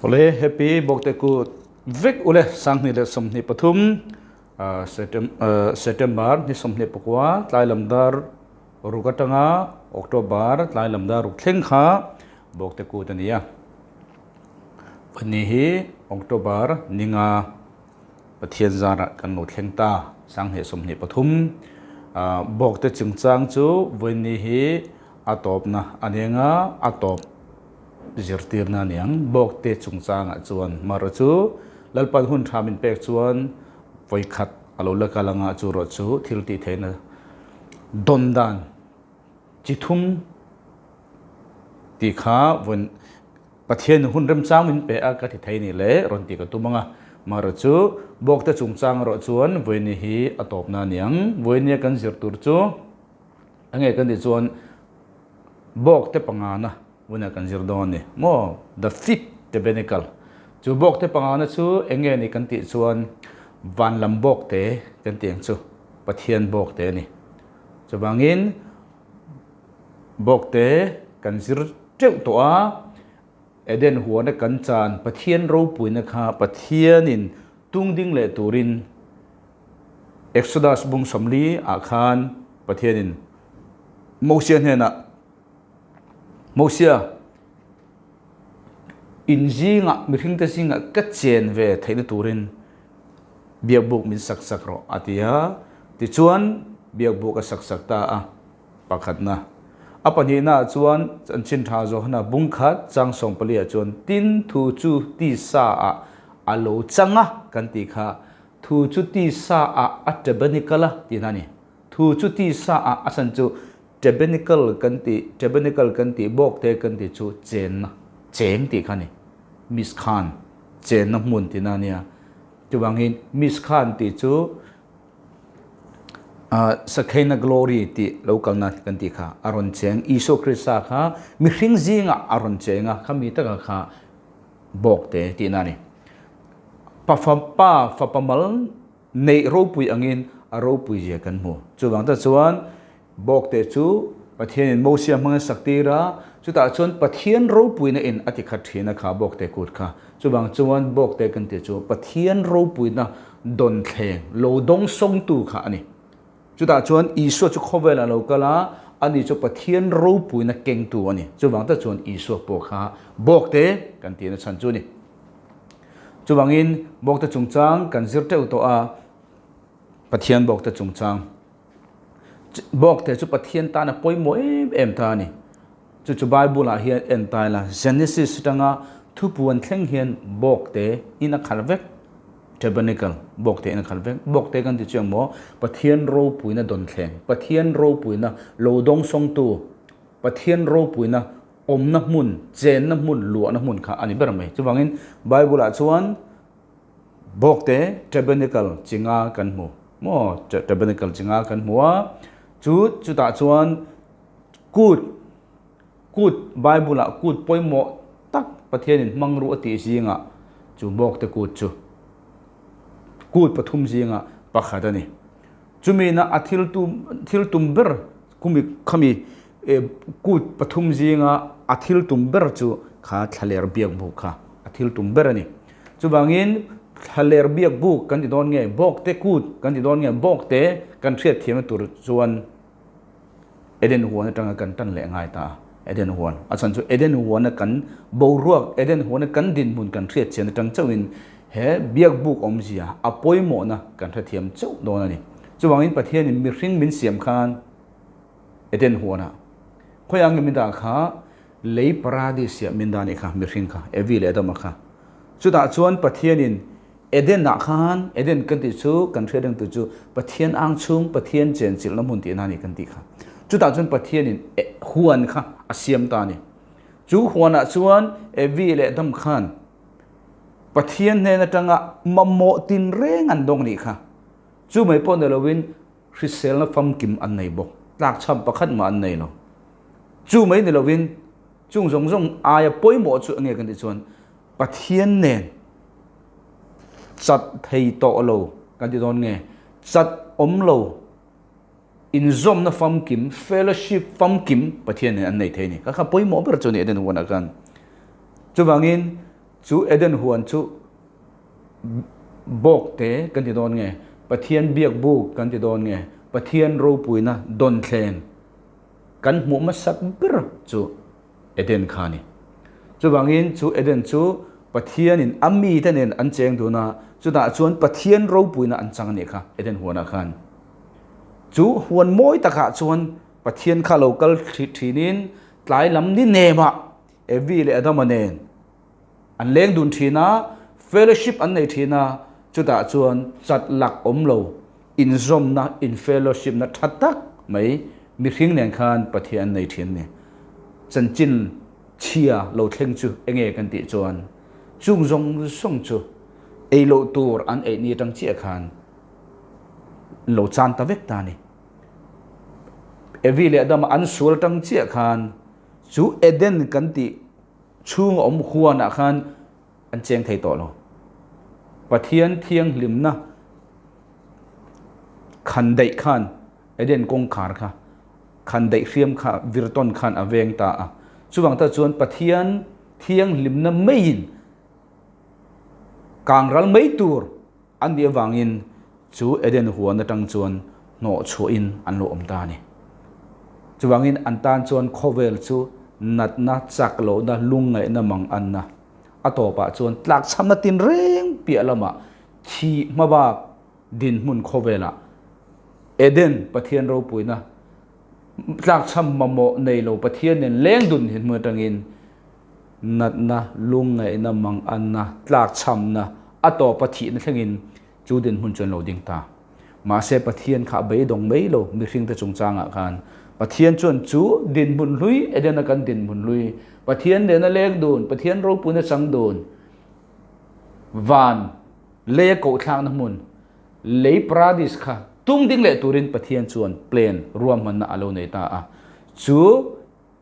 Awle happy bawkte kut vek ule 2023 September ni 29 tlai lam dar ruk atanga October tlai lam dar ruk thleng kha bawkte kut a ni a. Ni hi October ninga Pathian zarah kan lo thleng ta 2023 bawkte chungchang chu vawiin hi a tawpna a ni anga a tawp zirtirna a ni ang. Bawkte chungchangah chuan mara chu Lalpan hun tha min pek chuan vawikhat a lo la kal anga chu erawh chu thil tih theihna dawn dan chi thum tih kha vawiin Pathian hun remchang min pe a ka ti thei ni le rawn tih ka tum ang a. Mara chu bawkte chungchang erawh chuan vawiin hi a tawpna a ni ang. Vawiin kan zir tur chu enge kan tih chuan Bawk te pangana vuna kan zir dawn a ni maw? The fifth tabernacle. Chu bawk te pangana chu eng nge ni kan tih chuan van lam bawk te kan tih ang chu Pathian bawk te a ni. Chuvangin bawk te kan zir teuh tawh a, Eden huana kan chan Pathian ropuina kha Pathianin tung ding leh turin Exodus bung 40 ah khan Pathianin Mosia hnenah, Mosia, in zingah, mihringte zingah ka chen ve theihna turin biakbuk min sak sak rawh, a ti a. Tichuan, biakbuk a sak sak ta a, pakhatna. A pahnihnaah chuan, Chanchin Tha Johana bung khat chang 14 ah chuan, Tin, thu chu tisa ah a lo chang a, kan tih kha, thu chu tisa ah a tabernacle a, tihna a ni. Thu chu tisa ah a chan chu tabernacle kan tih, tabernacle kan tih, bawkte kan tih chu chenna, cheng tih kha a ni. Mishkan, chenna hmun tihna a nia. Chuvangin Mishkan tih chu Shekinah glory tih lo kalna kan tih kha a rawn cheng. Isua Krista kha mihring zingah a rawn cheng a, khami taka kha bawkte tihna a ni. Pa fapa, fapa mal Neih ropui angin a ropui zia kan hmu. Chuvang tak chuan Bawkte chu Pathianin Mosia hmangin sak tir a, chutah chuan Pathian ropuina in a ti khat thin a kha Bawkte kut kha. Chuvang chuan Bawkte kan tih chu Pathian ropuina dawn thleng lo dawng sawngtu kha a ni. Chutah chuan Isua chu khawvelah lo kal a, ani chu Pathian ropuina kengtu a ni. Chuvang tak chuan Isua pawh kha Bawkte kan tihna chhan chu a ni. Chuvangin bawkte chungchang kan zir teuh tawh a, Pathian bawkte chungchang. Bawkte chu Pathian tana pawimawh em em ta a ni. Chu chu Bible ah hian en ta ila, Genesis atanga thupuan thleng hian bawkte in a khalh vek, tabernacle, bawkte in a khalh vek. Bawkte kan ti chu engmaw? Pathian ropuina dawnthleng, Pathian ropuina lo dawngsawngtu, Pathian ropuina awmna hmun, chenna hmun, luahna hmun kha a ni ber mai. Chuvangin Bible-ah chuan bawkte tabernacle chi nga kan hmu maw? Tabernacle chi nga kan hmu a, chu chutah chuan kut, kut Bible-ah kut pawimawh tak Pathianin hmang ruh a tih zingah chu bawkte kut chu kut pathum zinga pakhat a ni. Chumina a thil tum thil tum ber kumi khami kut pathum zinga a thil tum ber chu kha thlaler biak buk kha a thil tum ber a ni. Chuvangin thlaler biak buk kan ti dawn nge bawkte kut kan ti dawn nge bawkte kan hriat thiamna tur chuan Eden huan atanga kan tan leh ngai ta a, Eden huan a chhan chu Eden huana kan boruak, Eden huana kan dinhmun kan hriat chian atang chauhin he biakbuk awmzia a pawimawhna kan hrethiam chauh dawn a ni. Chuvangin Pathianin mihring min siam khan Eden huanah khawiah nge min dah kha lei paradis ah min dah a nih kha mihring kha Evi leh Adama kha. Chutah chuan Pathianin Eden ah khan, Eden kan tih chu kan hriat reng tu chu Pathian ang chhung, Pathian chenchilhna hmun tihna a ni kan tih kha. Chutah chuan Pathianin huan kha a siam ta a ni. Chu huanah chuan Evi leh Adam khan Pathian hnen atanga mamawh tinreng an dawng nih kha. Chu mai pawh ni loin hriselna famkim an nei bawk. Tlakchham pakhat mah an nei lo. Chu mai ni loin chung zawng zawng aia pawimawh chu enge kan tih chuan Pathian nen chat thei tawh lo kan ti dawn nge? Chat awm lo, inzawmna famkim, fellowship famkim Pathian nen an nei thei a ni. Kha kha pawimawh ber chu a ni Eden huanah khan. Chuvangin. Chu Eden huan chu bawkte kan ti dawn nge, Pathian biak buk kan ti dawn nge, Pathian ropuina dawnthleng kan hmuh hmasak ber chu Eden kha a ni. Chuvangin chu Eden chu Pathianin a mite nen an cheng dun a, chutah chuan Pathian ropuina an chang a nih kha Eden huanah khan. Chu huan mawi takah chuan Pathian kha lo kal thinin tlai lam ni nemah Evi leh Adama nen an leng dun thin a, fellowship an nei thin a, chutah chuan chat lak awm lo inzawmna, in fellowship na tha tak mai mihring nen khan Pathian an nei thin a ni. Chanchin chhia lo thleng chu enge kan tih chuan chung zawng zawng chu ei loh tur an ei ni atang chiah khan lo chan ta vek ta a ni. Evi leh Adama an sual tang chiah khan chu Eden kan tih chhung awm huanah khan an cheng thei tawh lo. Pathian thianghlimna khan daih khan Eden kawngkhar kha khan daih hriam kha virtawn khan a veng ta a. Chuvang ta chuan Pathian thianghlimna meiin kangral mai tur An nih avangin chu Eden huan atang chuan hnawh chhuahin an lo awm ta a ni. Chuvangin an tan chuan khawvel chu natna, chak lohna, lungngaihna mang anna a tawpah chuan tlakchhamna tinreng piah lamah thih hmabak dinhmun khawvelah Eden Pathian ropuina tlakchham mamawh nei lo Pathian nen leng dun hi hmun atangin Natna, lungngaihna, manganna, tlakchhamna, a tawpa thihna thlengin chu dinhmun chuan lo ding ta. Mahse Pathian kha a beidawng mai lo mihringte chungchangah khan. Pathian chuan chu dinhmun hlui, Edena kan dinhmun hlui, Pathian nena leng dun, Pathian ropuina chang dun, van leia kohthlakna hmun, lei paradis kha tung ding leh turin Pathian chuan plan, ruahmanna a lo nei ta a. Chu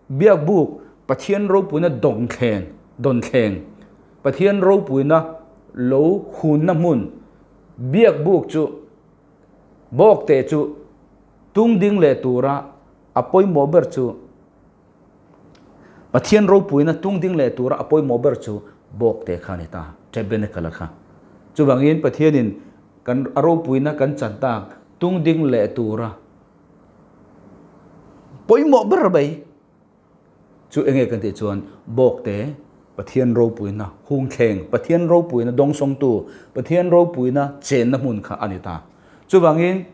Biakbuk, Pathian ropuina dawngthleng, dawnthleng, Pathian ropuina lo hunna hmun, Biakbuk chu bawkte chu tungding leh tura a pawimawh ber chu Pathian ropuina tungding leh tura a pawimawh ber chu bawkte kha a ni ta, Tabernacle kha. Chuvangin Pathianin kan a ropuina kan chan tak tungding leh tura Pawimawh ber mai chu enge kan tih chuan bawkte Pathian ropuina hungthleng, Pathian ropuina dawngsawngtu, Pathian ropuina chenna hmun kha a ni ta. Chuvangin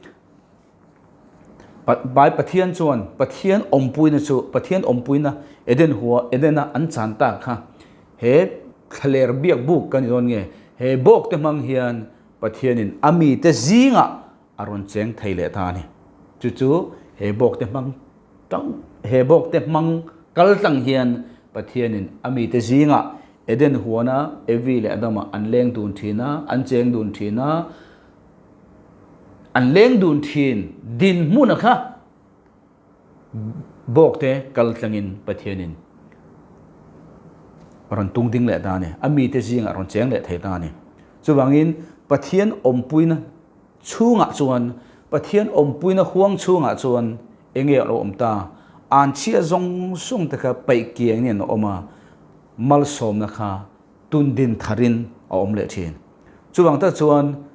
Bai Pathian chuan Pathian awmpuina chu Pathian awmpuina Eden hua Edena an chan tak kha he thlaler biak buk kan ni dawn nge he bawkte hmang hian Pathianin a mite zingah a rawn cheng thei leh ta a ni. Chu chu he bawkte hmang tang he bawkte hmang kal tlang hian Pathianin a mite zingah Eden huana Evi leh Adama an leng dun thin a, an cheng dun thin a, an leng dun thin dinhmuna kha Bawkte kal tlangin Pathianin rawn tung ding leh ta a ni. A mite zingah rawn cheng leh thei ta a ni. Chuvangin Pathian awmpuina chhungah chuan, Pathian awmpuina huang chhungah chuan enge a lo awm ta? Anchhia zawng zawng te kha paih kiangin a awm a, malsawmna kha tundin tharin a awm leh thin. Chuvang tak chuan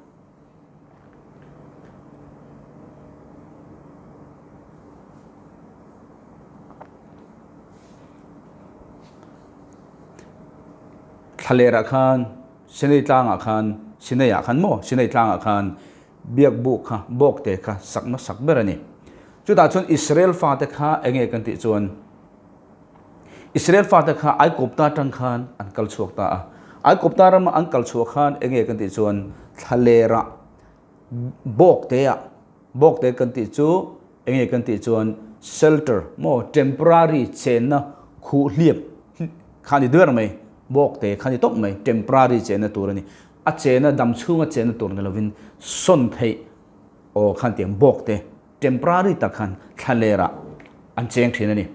Thlalerah khan Sinai tlangah khan Sinai ah khan maw Sinai tlangah khan biakbuk kha bawkte kha sak hmasak ber a ni. Chutah chuan Israel fate kha enge kan tih chuan Israel fate kha Aikawpta atang khan an kal chhuak ta a. Aikawpta rama an kal chhuah khan enge kan tih chuan thlalerah bawkteah bawkte kan tih chu enge kan tih chuan shelter maw temporary chenna khuh hliap kha ni duer mai bawkte kha ni tawp mai temporary chenna tur a ni. A chena dam chhunga chenna tur ni lovin sawn theih aw khan tiang bawkte Temporary tak khan thlalerah an cheng thin a ni.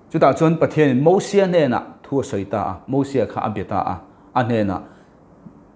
Chutah chuan Pathianin Mosia hnenah thu a sawi ta a, Mosia kha a be ta a, a hnenah,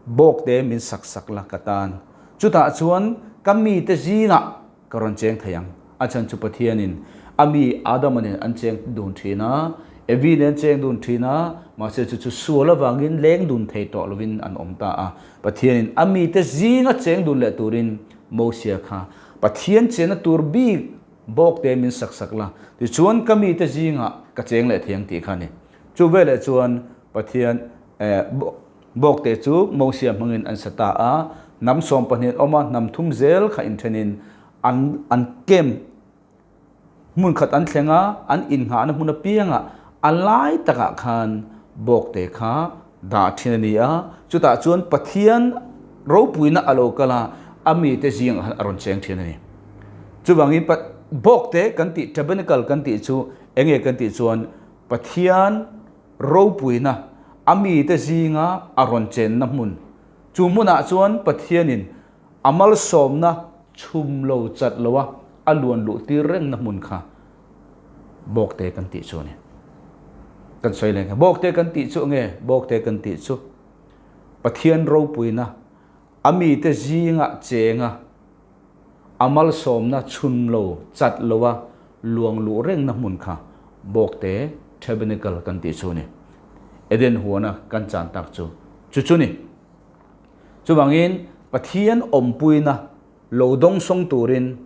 Bawkte min sak sak la ka tan. Chutah chuan ka mite zingah ka rawn cheng thei ang. A chhan chu Pathianin a mi Adama nen an cheng dun thin a, Evi nen cheng dun thin a, mahse chu chu sual avangin leng dun thei tawh lovin an awm ta a. Pathianin a mite zinga cheng dun leh turin Mosia kha Pathian chenna tur bik bawk te min sak sak la, tichuan ka mite zingah ka cheng leh thei ang tih kha a ni. Chu veleh chuan Pathian bawk te chu Mosia hmangin an sa ta a, hnam 12 an awm a, hnam thum zel kha inthenin an an camp Hmun khat an thleng a, an innghahna hmun apiangah a lai takah khan bawkte kha dah thin a ni a, chutah chuan Pathian ropuina a lo kal a, a mite zingah khan a rawn cheng thin a ni. Chuvangin bawkte kan tih, tabernacle kan tih chu eng nge kan tih chuan Pathian ropuina a mite zinga a rawn chenna hmun, chu hmunah chuan Pathianin A malsawmna chhum lo chat lo a a luan luh tir rengna hmun kha Bawkte kan tih chu a ni. Kan sawi leh nge Bawkte kan tih chu nge Bawkte kan tih chu Pathian ropuina a mite zingah chenga a malsawmna chhun lo chat lo a luang luh rengna hmun kha Bawkte Tabernacle kan tih chu a ni. Eden huana kan chan tak chu chu chu ni. Chuvangin, Pathian awmpuina lo dawngsawng turin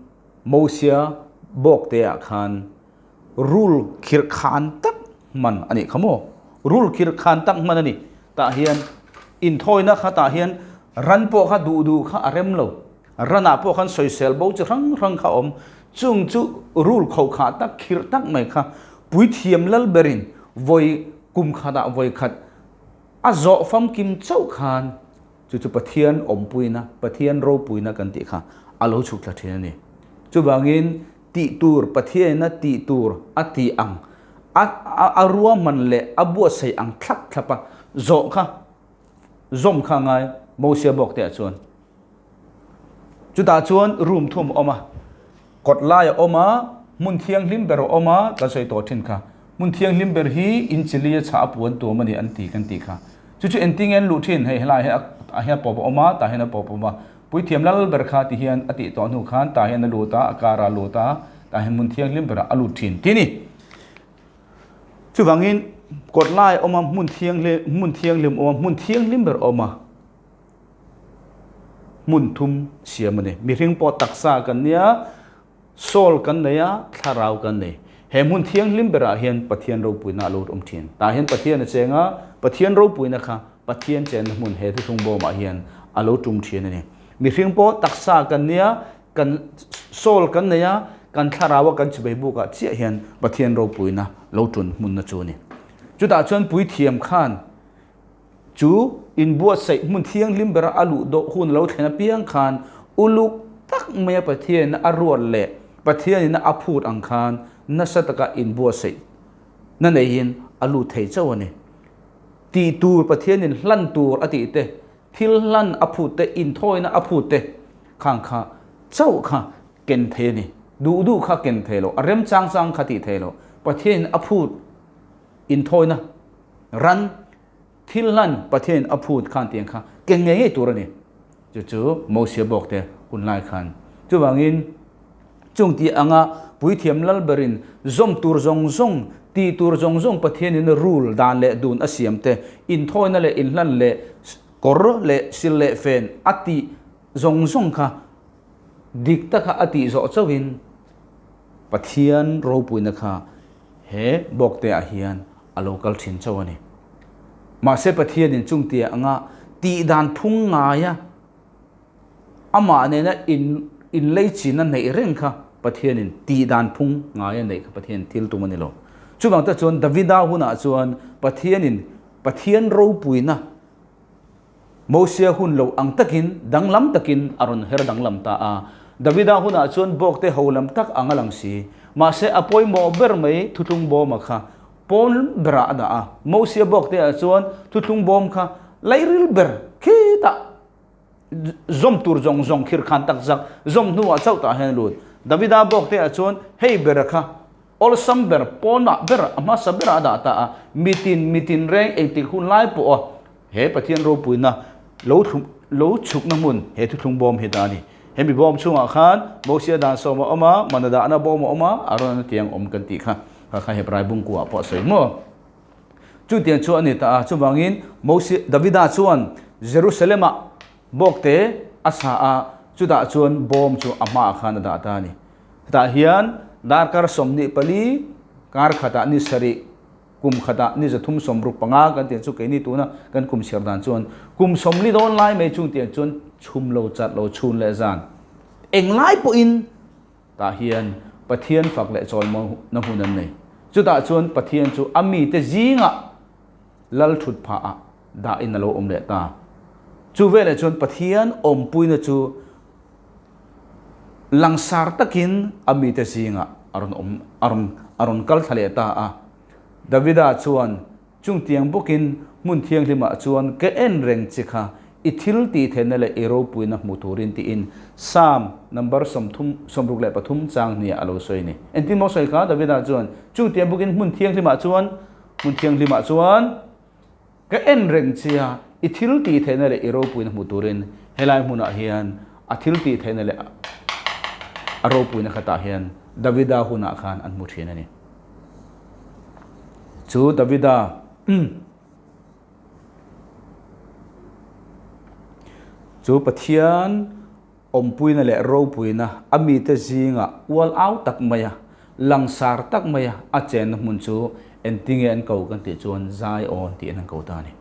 Mosia bawkteah khan rul khirh khan tak hman a nih kha maw? Rul khirh khan tak hman a ni. Tah hian inthawina kha tah hian ran pawh kha duh duh kha a rem lo. Ranah pawh khan sawisel bo chi hrang hrang kha a awm. Chung chu rul khokhah tak khirh tak mai kha puithiam lal berin vawi kum khatah vawi khat A zawh famkim chauh khan chu chu Pathian awmpuina, Pathian ropuina kan tih kha a lo chhuk thla thin a ni. Chuvangin tih tur, Pathianina tih tur a tih ang, a a ruahman leh a buatsaih ang thlap thlap a zawh kha, zawm kha a ngai Mosia bawk te ah chuan. Chutah chuan room thum a awm a, kawt lai a awm a, hmun thianghlim ber a awm a, kan sawi tawh thin kha. Hmun thianghlim ber hi in chili a chhah a puan tuam a ni an ti kan tih kha. Chu chu engtin an luh thin, hei helai hi a hian a pawp a awm a, tah hian a pawp a awm a. Puithiam lal ber kha ti hian a tih tawh hnu khan tah hian a lut a, a kar ah a lut a, tah hian hmun thianghlim berah a lut thin ti a ni. Chuvangin kawt lai a awm a, hmun thianghlim hmun thianghlim a awm a, hmun thianghlim ber a awm a. Hmun thum siam a ni. Mihring pawh taksa kan nia, soul kan nei a, thlarau kan nei. He hmun thianghlim berah hian Pathian ropuina a lo awm thin. Tah hian Pathian a cheng a, Pathian ropuina kha Pathian chenna hmun he thuthlung bawmah hian a lo tum thin a ni. Mihring pawh taksa kan nia, kan soul kan nei a, kan thlarau a kan chibei bukah chiah hian Pathian ropuina lo tun hmunna chu a ni. Chutah chuan puithiam khan Chu inbuatsaih hmun thianghlim bera a luh dawh hun lo thlen apiang khan uluk tak maia Pathianina a ruat leh Pathianina a phut ang khan nasa taka inbuatsaih na neiin a lut thei chauh a ni. Tih tur Pathianin hlan tur a tih te, thil hlan a phut te, inthawina a phut te khang kha chauh kha ken thei a ni. Duh duh kha ken thei lo, a remchang chang kha tih thei lo. Pathianin a phut inthawina Ran thil hlan Pathian a phut khan tiang kha ken ngei ngei tur a ni. Chu chu Mosia bawk te hun lai khan. Chuvangin chung tih anga puithiam lal berin zawm tur zawng zawng, tih tur zawng zawng Pathianin rule dan leh dun a siam te, inthawina leh inhlan leh kawr leh sil leh fen a tih zawng zawng kha dik taka a tih zawh chauhin Pathian ropuina kha he bawkte ah hian a lo kal thin chauh a ni. Mahse Pathianin chung tia anga tih dan phung ngaia amah nena in inleichin a neih reng kha Pathianin tih dan phung ngaia neih kha Pathian thil tum a ni lo. Chuvang te chuan Davida hunah chuan Pathianin Pathian ropuina Mosia hun lo ang takin danglam takin a rawn her danglam ta a. Davida hunah chuan bawkte ho lam tak ang a lang si. Mahse a pawimawh ber mai thuthlung bawma kha pawn berah a dah a. Mosia bawkteah chuan thuthlung bawm kha lairil ber khitah zawm tur zawng zawng khir khan tak zak zawm hnuah chauh tah hian a lut. Davida bawkteah chuan hei bera kha Awlsam ber, pawnah ber, a hmasa berah a dah ta a, mitin mitin reng engtik hun lai pawha he Pathian ropuina lo lo chhukna hmun he thuthlung bawm hi dah a ni. Hemi bawm chhungah khan Mosia dan sawm a awm a, mana dahna bawm a awm a, Arona tiang awm kan tih kha, kha kha Hebrai bungkuah pawh a sawi maw? Chutiang chu a ni ta a, chuvangin Mosia, Davida chuan Jerusalem-ah bawkte a sa a, chutah chuan bawm chu a hmaah khan a dah ta a ni. Hetah hian darkar 24 kar khatah ni sarih kum khatah ni 365 kan tih chu keini tuna kan kum chhiar dan chuan kum 40 dawn lai mai chung tiang chuan chhum lo chat lo chhun leh zan englai pawhin tah hian Pathian fak leh chawimawna hun an nei. Chutah chuan Pathian chu a mite zingah lal thut phahah dahin a lo awm leh ta. Chu veleh chuan Pathian awmpuina chu langsar takin a mite zingah a rawn awm a rawn a rawn kal thla leh ta a. Davida chuan Chungtiang bawkin hmun thianghlimah chuan ka en reng che kha, i thil tih theihna leh i ropuina hmu turin tiin Psalm number 30 63 chang hniah a lo sawi a ni. Engtin maw sawi kha? Davida chuan chungtiang bawkin hmun thianghlimah chuan hmun thianghlimah chuan ka en reng che a, i thil tih theihna leh i ropuina hmu turin helai hmunah hian a thil tih theihna leh a ropuina khatah hian Davida hunah khan an hmu thin a ni. Chu Davida chu Pathian awmpuina leh ropuina a mite zingah ual au tak maia langsar tak maia a chenna hmun chu engtinge an ko kan tih chuan Zion tiin an ko ta a ni.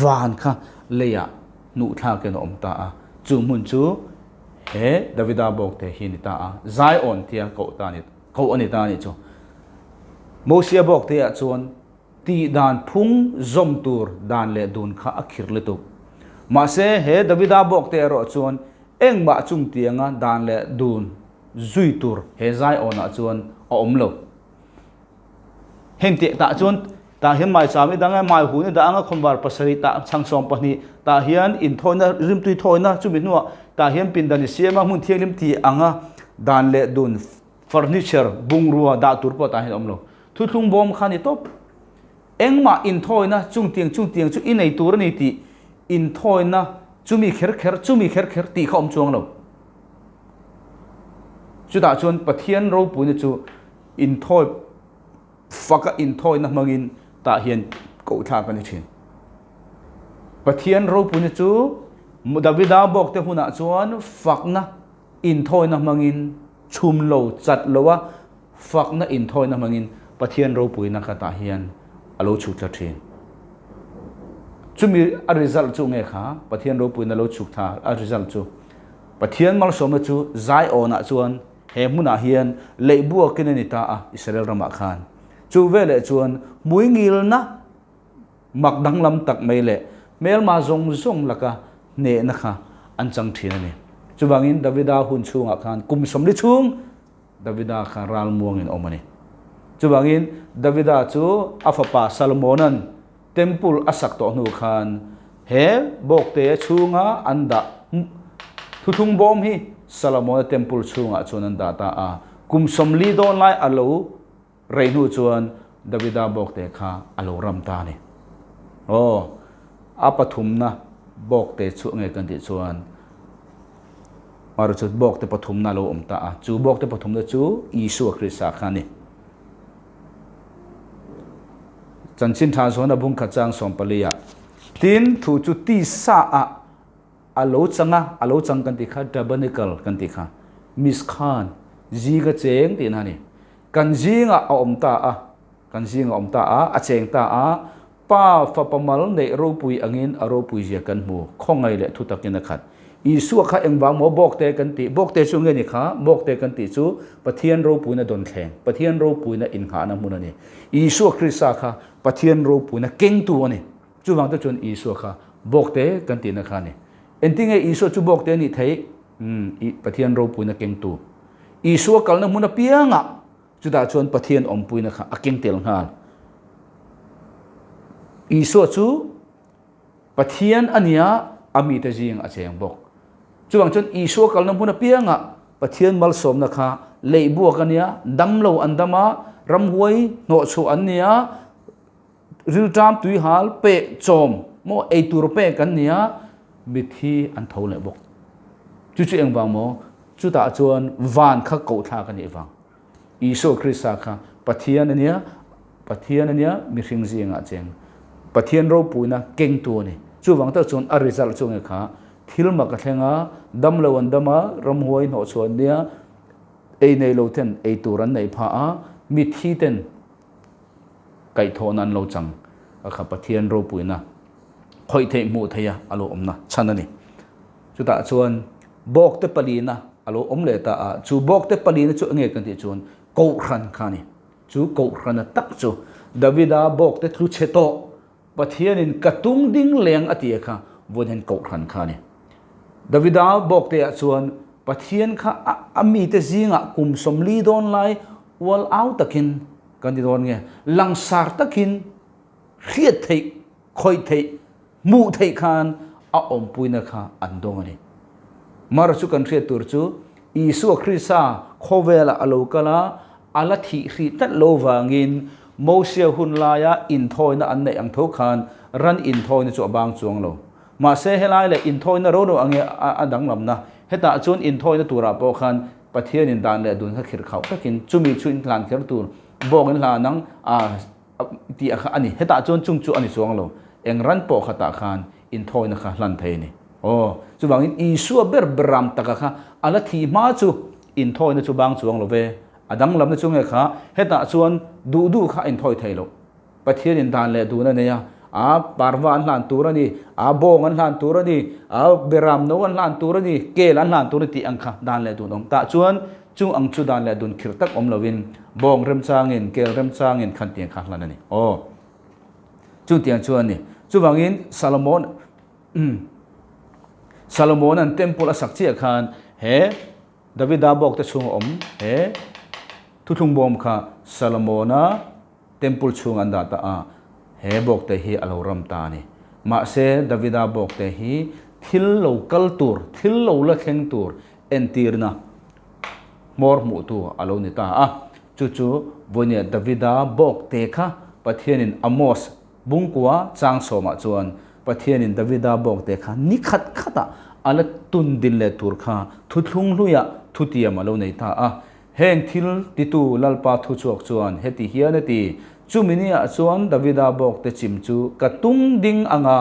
Van kha leiah hnuh thlakin a awm ta a, chu hmun chu he Davida bawkte hi a ni ta a, Zion tia koh ta a ni. Koh a ni ta a nih chu. Mosia bawk te ah chuan tih dan phung zawm tur dan leh dun kha a khir lutuk. Mahse he Davida bawk te erawh chuan engmah chung tianga dan leh dun zui tur he Zion ah chuan a awm lo. Heng tih tah chuan tah hian maicham i dang a, mai hun i dah anga khawnvar pasarih tah chhang 12 tah hian inthawina rimtui thawina chumi hnuah tah hian pindan i siam a hmun thianghlim tih anga dan leh dun furniture bungrua dah tur pawh tah hian a awm lo. Thuthlung bawm kha a ni tawp. Engmah inthawina chungtiang chungtiang chu i nei tur a ni tih inthawina chumi kher kher chumi kher kher tih kha awm chuang lo. Chutah chuan Pathian ropuina chu inthawi faka inthawina hmangin tah hian koh thlak a ni thin. Pathian ropuina chu Davida bawkte hunah chuan fakna inthawina hmangin chhum lo chat lo a, fakna inthawina hmangin Pathian ropuina kha tah hian a lo chhuk thla thin. Chumi a result chu nge kha Pathian ropuina lo chhuk thla a result chu Pathian malsawmna chu Zion-ah chuan He hmunah hian leih buakin a ni ta a, Israel ramah khan. Chu veleh chuan hmuingilna mak danglam tak mai leh hmelma zawng zawng laka hnehna kha an chang thin a ni. Chuvangin Davida hun chhungah khan kum 40 chhung Davida kha ral muangin a awm a ni. Chuvangin Davida chu a fapa Salomona'n Temple a sak tawh hnu khan he bawkte chhunga an dah thuthlung bawm hi Salomona Temple chhungah chuan an dah ta a. Kum 40 dawn lai a lo rei hnu chuan Davida bawkte kha a lo ram ta a ni. Aw, a pathumna bawkte chu nge kan tih chuan Maruchut bawkte pathumna a lo awm ta a. Chu bawkte pathumna chu Isua Krista kha a ni. Chanchin tha zawn a bung khat chang 14 ah tin thu chu tisa ah a lo chang a, a lo chang kan tih kha tabernacle kan tih kha Mishkan zinga cheng tihna a ni. Kan zingah a awm ta a, kan zingah a awm ta a, a cheng ta a, Pa fapa mal neih ropui angin a ropui zia kan hmu, khawngaih leh thu takin a khat. Isua kha engvang maw bawkte kan tih? Bawkte chu nge ni kha? Bawkte kan tih chu Pathian ropuina dawnthleng, Pathian ropuina innghahna hmun a ni. Isua Krista kha Pathian ropuina kengtu a ni. Chuvang te chuan Isua kha bawkte kan tihna kha a ni. Engtinge Isua chu bawkte a nih theih? Umm, Pathian ropuina kengtu. Isua kalna hmun apiangah Chutah chuan Pathian awmpuina kha a keng tel nghal. Isua chu Pathian a nia, a mite zing a cheng bawk. Chuvang chuan Isua kalna hmun apiangah Pathian malsawmna kha leih buak a nia, dam lo an dam a, ramhuai hnawhchhuah an nia, rilṭam tuihal peh chawm maw eitur pek an nia, mitthi an tho leh bawk. Chu chu engvang maw? Chutah chuan van kha koh thlak a nih vang. Isua Krista kha Pathian a nia. Pathian a nia, mihring zingah cheng Pathian ropuina kengtu a ni. Chuvang tak chuan a result chu nge kha thil mak a thleng a, dam lo an dam a, ramhuai hnawhchhuah an nia, ei nei lo ten ei tur an neih phah a, mitthi ten kaihthawhna an lo chang a kha Pathian ropuina khawih theih hmuh theih a a lo awmna chhan a ni. Chutah chuan bawkte palina a lo awm leh ta a, chu bawkte palina chu enge kan tih chuan Kohhran kha a ni. Chu Kohhrana tak chu Davida bawkte tlu chhe tawh Pathianin ka tung ding leng a ti a kha vawiin hian Kohhran kha a ni. Davida bawkte ah chuan Pathian kha a mite zingah kum 40 dawn lai ual au takin kan ti dawn nge langsar takin hriat theih, khawih theih, hmuh theih khan a awmpuina kha an dawng a ni. Mara chu kan hriat tur chu Isua Krista khawvelah a lo kal a, a la thih hrih tlat lo vangin Mosia hun laia inthawina an neih ang tho khan ran inthawina chu a bang chuang lo. Mahse helai leh inthawina ro ro ange a danglamna, hetah chuan inthawina turah pawh khan Pathianin dan leh dun kha khirh khauh takin chumi chu inhlan kher tur bawk inhlan ang a tih a kha a ni. Hetah chuan chung chu a ni chuang lo. Eng ran pawh khatah khan inthawina kha hlan thei a ni. Aw, chuvangin Isua ber beram taka kha a la thih hma chu inthawina chu bang chuang lo ve. A danglamna chu nge kha hetah chuan duh duh kha a inthawi thei lo. Pathianin dan leh dun a nei a, a parva an hlan tur a ni, a bawng an hlan tur a ni, a beram no an hlan tur a ni, kel an hlan tur a ni tih ang kha dan leh dun a awm. Tah chuan chung ang chu dan leh dun khirh tak awm loin bawng remchangin, kel remchangin khan tiang kha hlan a ni. Aw, chung tiang chu a ni. Chuvangin Salomon Salomon an temple a sak chiah khan he Davida bawk te chhunga awm he thuthlung bawm kha Salomona Temple chhung an dah ta a, he bawkte hi a lo ram ta a ni. Mahse, Davida bawkte hi thil lo kal tur, thil lo la thleng tur entirna hmawr hmuhtu a lo ni ta a. Chu chu vawinia Davida bawkte kha Pathianin Amos bungkua chang sawmah chuan Pathianin Davida bawkte kha ni khat khatah a la tun din leh tur kha thuthlung hluiah thutiam a lo nei ta a. Heng thil titu Lalpa thuchhuak chuan heti hian a ti, Chumi niah chuan Davida bawkte chim chu ka tung ding ang a,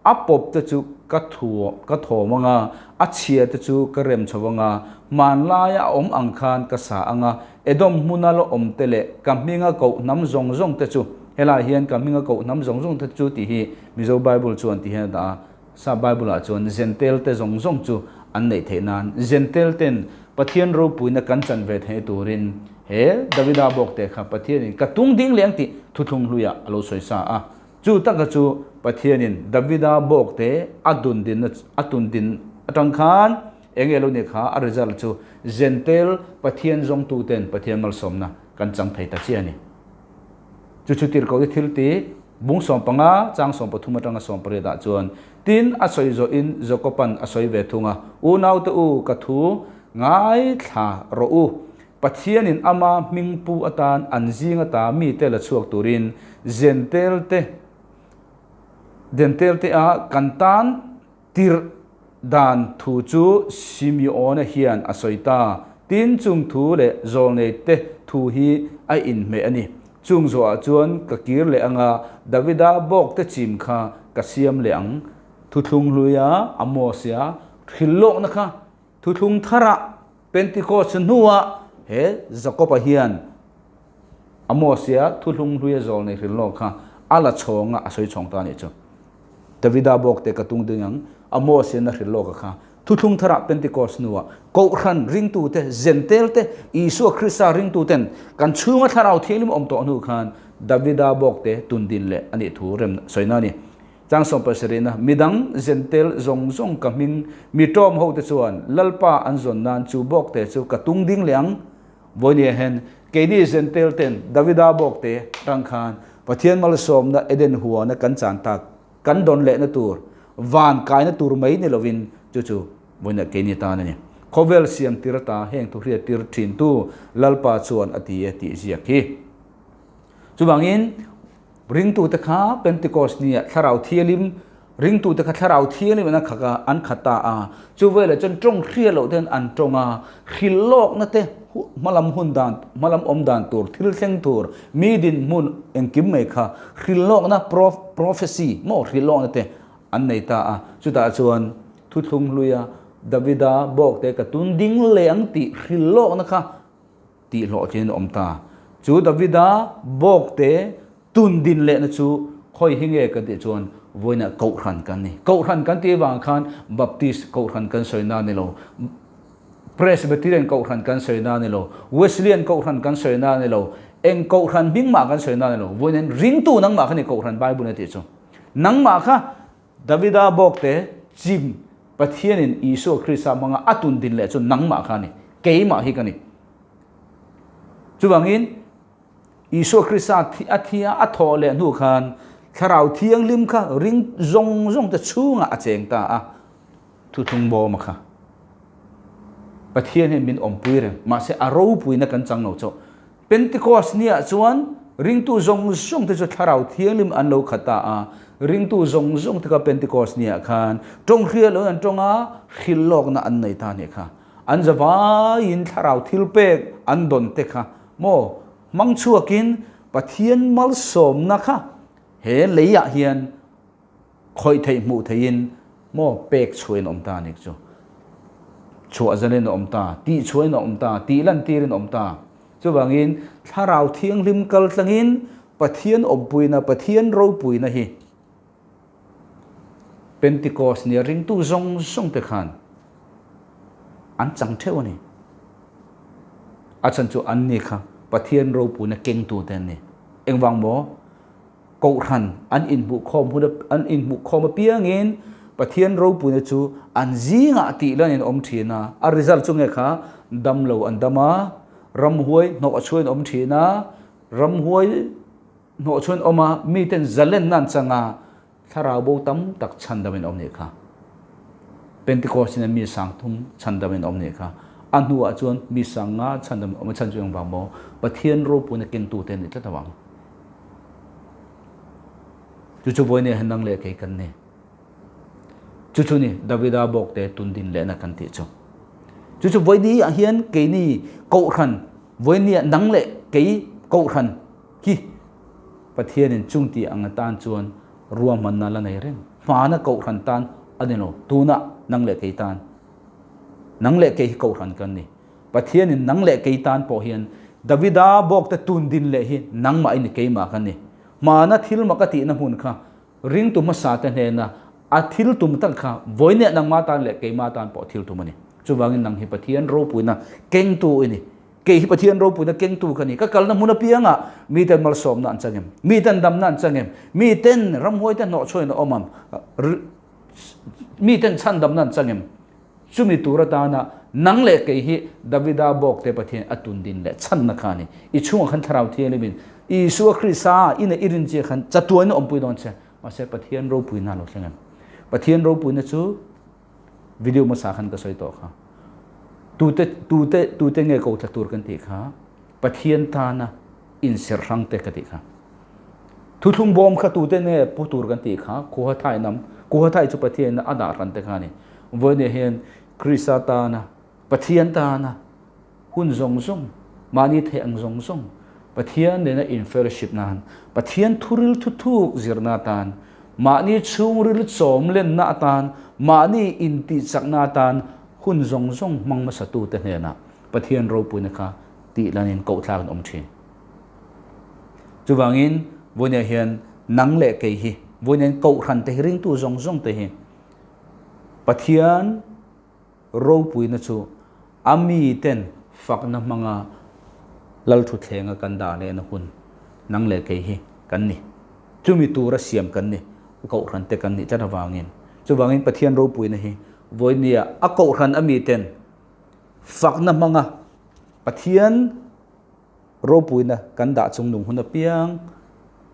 a pawpte chu ka thu ka thawm ang a, a chhiate chu ka rem chho ang a, hmanlaia a awm ang khan ka sa ang a, Edom hmuna la awmte leh ka hminga koh hnam zawng zawngte chu, helaiah hian ka hminga koh hnam zawng zawngte chu tih hi Mizo Bible chuan ti hian a dah a, Sa Bible-ah chuan Zentelte zawng zawng chu an neih theih nan Zentelten Pathian ropuina kan chan ve theih turin he Davida bawkte kha Pathianin ka tung ding leng tih thuthlung hluiah a lo sawi sa a. Chu taka chu Pathianin Davida bawkte a dun dinna a tun din atang khan eng nge lo nih kha a result chu Zentel Pathian zawngtuten Pathian malsawmna kan chang thei ta chiah a ni. Chu chu tirhkohte thil tih bung 15 chang 13 atanga 18 ah chuan tin a sawi zawhin Jakoban a sawi ve thung a, Unaute u, ka thu ngaithla rawh u. Pathianin ama hming pu atan an zing ata mite la chhuak turin Zentelte Zentelte a kan tan Tirh dan thu chu Simeona hian a sawi ta. Tin, chung thu leh zawlneite thu hi a inhmeh a ni. Chung zawhah chuan ka kir leh ang a, Davida bawkte chim kha ka siam leh ang. Thuthlung hluia Amosia hrilh lawkna kha thuthlung tharah Pentecost hnuah he Jakoba hian Amosia thuthlung hluia zawlnei hrilh lawk kha a la chhawng a, a sawi chhawng ta a nih chu. Davida bawk te ka tung ding ang, Amos in a hrilh lawk a kha. Thuthlung tharah Pentecost hnuah Kohhran ringtute, Zentelte, Isua Krista ringtuten kan chhunga Thlarau Thianghlim awm tawh hnu khan Davida bawk te tun din leh a nih thu rem sawina a ni. Chang 70 na, Midang Zentel zawng zawng ka hming mi tawm ho te chuan Lalpa an zawn nan chu bawk te chu ka tung ding leh ang. Vawinia hian keini Zentel ten Davida bawk te tang khan Pathian malsawmna Eden huana kan chan tak kan dawn lehna tur, van kaina tur mai ni lovin chu chu vawinia keini tan a ni. Khawvel siam tir ata heng thu hriat tir thintu Lalpa chuan a ti e tih ziak hi. Chuvangin ringtute kha Pentecost nia Thlarau Thialim Ringtute kha thlarau thianghlim an khak a, an khat ta a. Chu veleh chuan tawng hria loh ten an tawng a, hrilh lawkna te hmalam hun dan, hmalam awm dan tur, thil thleng tur, mi dinhmun engkim mai kha hrilh lawkna prophecy maw hrilh lawkna te an nei ta a. Chutah chuan thuthlung hluia Davida bawkte ka tun ding leh ang tih hrilh lawkna kha tih hlawhtling a awm ta. Chu Davida bawkte tun din lehna chu khawi hi nge kan tih chuan vawiinah Kohhran kan ni. Kohhran kan tih avang khan Baptist Kohhran kan sawi na ni lo, Presbyterian Kohhran kan sawi na ni lo, Wesleyan Kohhran kan sawi na ni lo, eng Kohhran hming mah kan sawi na ni lo. Vawiin ringtu nangmah kha ni Kohhran Bible a tih chu. Nangmah kha Davida bawkte chim Pathianin Isua Krista hmanga a tun din leh chu nangmah kha a ni, keimah hi ka ni. Chuvangin Isua Krista a thi a, a thawh leh hnu khan Thlarau Thianghlim kha ring zawng zawng te chhungah a cheng ta a, thuthlung bawma kha. Pathian hian min awmpui reng, mahse a ropuina kan chang lo chauh. Pentecost niah chuan ringtu zawng zawng te chu Thlarau Thianghlim an lo khat ta a, ringtu zawng zawng te kha Pentecost niah khan tawng hriat loin an tawng a, hrilh lawkna an nei ta nih kha. An zavaiin Thlarau thil pek an dawn te kha maw hmang chhuakin Pathian malsawmna kha he leiah hian khawih theih hmuh theihin maw pek chhuahin a awm ta nik chu. Chhuah zalin a awm ta, tih chhuahin a awm ta, tih lantirin a awm ta. Chuvangin Thlarau Thianghlim kal tlangin Pathian awmpuina, Pathian ropuina hi Pentecost nia ringtu zawng zawng te khan an chang theuh a ni. A chhan chu an ni kha Pathian ropuina kengtu te an ni. Engvang maw? Kohhran an inhmuhkhawm hun an inhmuhkhawm apiangin Pathian ropuina chu an zingah tih lan in awm thin a, a result chu nge kha dam lo an dam a, ramhuai hnawh chhuain awm thin a, ramhuai hnawh chhuain awm a, miten zalenna an chang a, thlarau bo tam tak chhandam in awm nih kha. Pentecost in mi sang thum chhandam in awm nih kha. A hnuah chuan mi sang nga chhandam awm a chhan chu engvang maw? Pathian ropuina kengtute an ni tlat avang. Chu chu vawiin hian nang leh kei kan ni. Chu chu ni Davida bawk te tun din lehna kan tih chu. Chu chu vawiin ah hian keini kohhran vawiin ah nang leh kei kohhran hi Pathianin chung tih ang atan chuan ruahmanna la nei reng. Hmana kohhran tan a ni lo, tunah nang leh kei tan. Nang leh kei hi kohhran kan ni. Pathianin nang leh kei tan pawh hian Davida bawkte tun din leh hi nangmah i ni keimah ka ni. Hmana thil mak a tihna hmun kha ringtu hmasa te hnena a thil tum tak kha vawiineh nangmah tan leh keimah tan pawh thil tum a ni. Chuvangin nang hi Pathian ropuina kengtu i ni. Kei hi Pathian ropuina kengtu ka ni. Ka kalna hmun apiangah miten malsawmna an chang em? Miten damna an chang em? Miten ramhuaite hnawhchhuahin a awm ang? Miten chhandamna an chang em? Chumi tur atana nang leh kei hi Davida bawkte Pathian a tun din leh chhanna kha a ni. I chhungah khan Thlarau Thianghlimin Isua Krista ina i rin chiah khan chatuain a awmpui dawn che. Mahse Pathian ropuina a lo thleng em? Pathian ropuina chu video hmasa khan ka sawi tawh kha. Tute tute tute nge ko thla tur kan tih kha Pathian tana inserh hrang te ka tih kha. Thuthlung bawm kha tute nge pu tur kan tih kha Kuhathai nam Kuhathai chu Pathian a dah hran te kha a ni. Vawiin hian Krista tana Pathian tana hun zawng zawng mahni theih ang zawng zawng Pathian nena in fellowship nan Pathian thuril thuthuk zirna atan mahni chhungril chawm lenna atan mahni intihchakna atan hun zawng zawng hmang hmasatute hnenah Pathian ropuina kha tih lanin kohthlak an awm thin. Chuvangin vawiinah hian nang leh kei hi vawiin kohhran te hi ringtu zawng zawng te hi Pathian ropuina chu a miten fakna hmanga Lalthutthlenga kan dah lehna hun nang leh kei hi kan ni. Chumi tura siam kan ni, kohhran te kan nih tlat avangin. Chuvangin Pathian ropuina hi vawinia a kohhran a miten fakna hmanga Pathian ropuina kan dah chung nung hun apiang